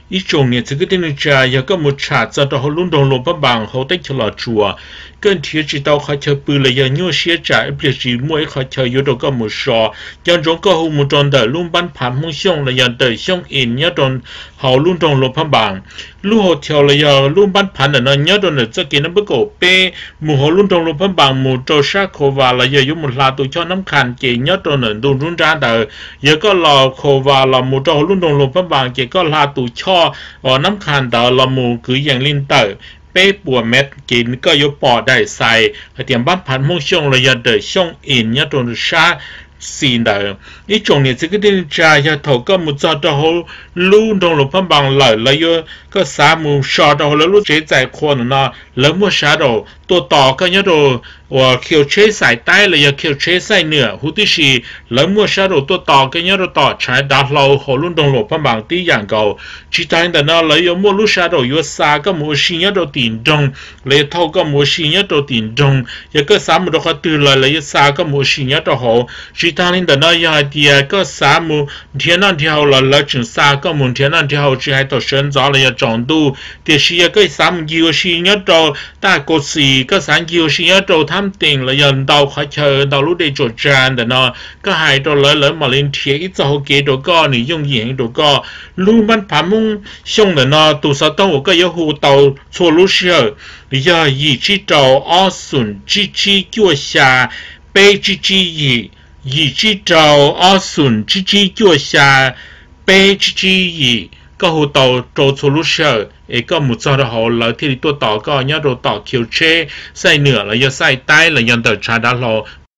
Ib tsoom niam txiv kwv tij neej tsa, yog koj mus tsham txog rau hauv lub nroog Luas Phab Npas hauv teb chaws Los Tsuas, koj nrhiav tsis tau qhov chaw pw los yog nyuaj siab tsam ib pliag tsis muaj ib qhov chaw yuav rau koj mus so, nco ntsoov koj hu mus rau ntawm lub npab phav Hmoob Xyooj los yog ntawm Xyooj Inn nyob rau hauv lub nroog Luas Phab Npas. Lub hotel los yog lub npab phav ntawm no nyob rau ntawm txoj kev nab peb kaum peb mus hauv lub nroog Luas Phab Npas mus rau sab Khos Vas los yog yuav mus hla tus choj Nab Khas ces nyob rau ntawm ntu nruab nrab ntawd. Yog koj los Khos Vas los mus rau hauv lub nroog Luas Phab Npas ces koj hla tus choj Nab Khas ntawd los mus kwv yees li ntawm peb puas mev ces koj yuav pom daim xais hais tias npab phav Hmoob Xyooj los yog ntawm Xyooj Inn nyob rau sab xis ntawd. Ib tsoom niam txiv kwv tij neej tsa, yog thaum koj mus txog rau hauv lub nroog Luas Phab Npas lawm, lawv yuav, koj xav mus so rau hauv lawv lub tsev txais qhua ntawm no, lawv muaj sawv daws tuaj tos koj nyob rau uas khiu tsheb xais taib los yog khiu tsheb xaij nuam huv tib si. Lawv muaj sawv daws tuaj tos koj nyob rau tom tshav dav hlau hauv lub nroog Luas Phab Npas tib yam nkaus. Tsis tas li ntawm no, lawv yuav muaj lub sawv daws yuav xa koj mus ua si nyob rau tim nroog, lawv yuav thauj koj mus ua si nyob rau tim nroog. Yog koj xav mus rau qhov twg los lawv yuav xa koj mus ua si nyob rau hauv. Tsis tas li ntawm no, yog hais tias koj xav mus nrhiav noj nrhiav haus los lawv tseem xa koj mus nrhiav noj nrhiav haus tsis hais thaum sawv ntxov los yog tsaus ntuj. Tiam sis yog koj xav mus ncig ua si nyob rau taj Kaus Xis, koj xav ncig ua si nyob rau Thab Teem los yog ntau qhov chaw ntau lub dej tsuas tsa ntawm no, koj hais rau lawv, lawv mam li nrhiav ib txoj hauv kev rau koj, nws yooj yim heev rau koj. Lub npab phav Hmoob Xyooj ntawm no tus xov tooj uas koj yuav hu tau txhua lub sij hawm yog yim tsib rau ob xoom tsib tsib cuaj xya peb tsib tsib yim, yim tsib rau ob xoom tsib tsib cuaj xya peb tsib tsib yim. Koj hu tau rau txhua lub sij hawm es koj mus txog rau hauv lawv thiaj li tuaj tos koj nyob rau tom khiu tsheb xaij nuam los yog xaij taib los yog ntawm tshav dav hlau